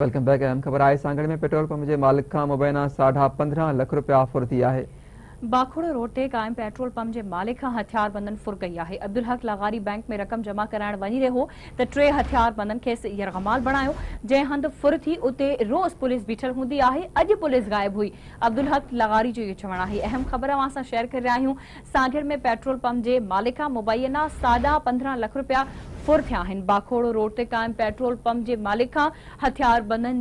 Welcome back اهم خبر آهي سانگهڙ ۾ پيٽرول پمپ جي مالڪ کان مبينا ساڍا 15 لک رپيا ڦر ٿي آهي. باکوڙو روڊ تي قائم پيٽرول پمپ جي مالڪ کان هٿياربندن ڦر ڪئي آهي. عبدالحق لغاري بئنڪ ۾ رقم جمع ڪرائڻ وڃي رهيو هو ته ٽي هٿياربندن کيس يرغمال بڻايو. جنهن هنڌ ڦر ٿي اتي روز پوليس بيٺل هوندي آهي، اڄ پوليس غائب هئي. عبدالحق لغاري جو اهو چوڻ آهي. اهم خبر اوهان سان شيئر ڪري رهيا آهيون سانگهڙ ۾ پيٽرول پمپ جي مالڪ کان مبينا ساڍا 15 لک رپيا ڦر ٿيا آهن. باکوڙو روڊ تي قائم پيٽرول پمپ جي مالڪ کان هٿياربندن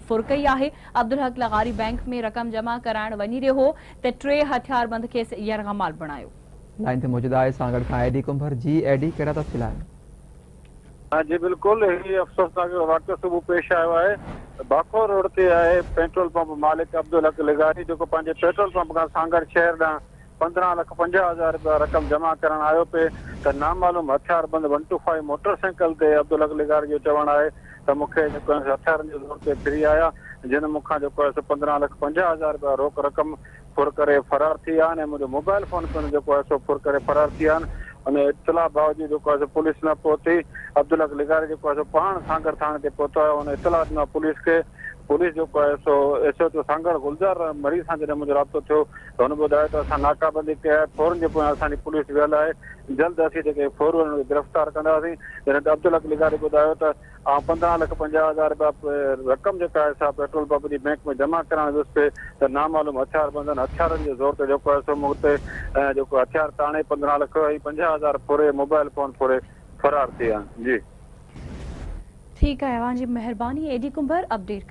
ڦر ڪئي آهي. عبدالحق لغاري بئنڪ ۾ رقم جمع ڪرائڻ وڃي رهيو هو ته ٽي هٿياربند کيس يرغمال بڻايو. لائين تي موجود آهي سانگهڙ کان اي ڊي ڪنڀر جي اي ڊي ڪهڙا تفصيل آهن. جي بلڪل هي افسوسناڪ واقعو صبح پيش آيو آهي باکو روڊ تي آهي پيٽرول پمپ مالڪ عبدالحق لغاري جيڪو پنهنجي پيٽرول پمپ کان سانگهڙ شهر ڏانهن 15 لک 50 هزار رپيا رقم جمع ڪرڻ آيو پئي ته نامعلوم هٿياربند one two five motorcycle تي عبدالحق لغاري جو چوڻ آهي ته مون کي جيڪو آهي هٿيارن جي زور تي ڦري آيا جن مون کان جيڪو آهي سو 15 لک 50 هزار رپيا روڪ رقم ڦر ڪري فرار ٿي ويا آهن ۽ منهنجو موبائل فون پڻ جيڪو آهي سو ڦر ڪري فرار ٿي ويا آهن ان اطلاع باوجود جيڪو آهي سو پوليس نه پهتي عبدالحق لغاري جيڪو آهي سو پاڻ سانگهڙ ٿاڻي تي پهتو آهي ان اطلاع ڏنو آهي پوليس کي پوليس جيڪو آهي سو ايس ايچ او سانگهڙ گلزار مري سان جڏهن منهنجو رابطو ٿيو ته هن ٻڌايو ته اسان ناڪابندي ڪئي آهي ڦورن جي پويان اسان جي پوليس ويل آهي جلد اسين جيڪي ڦورو آهن انهن کي گرفتار ڪنداسين جڏهن ته عبدالحق لغاري ٻڌايو ته آئون 15 لک 50 هزار رپيا رقم جيڪا آهي سا پيٽرول پمپ جي بئنڪ ۾ جمع ڪرائڻ ويس پئي ته نامعلوم هٿياربندن هٿيارن جي زور تي جيڪو آهي سو مون تي جيڪو هٿيار تاڻي 15 لک ۽ 50 هزار ڦري موبائل فون ڦري فرار ٿي ويا آهن جي. ٺيڪ آهي اوهان جي مهرباني اي ڊي ڪنڀر اپڊيٽ.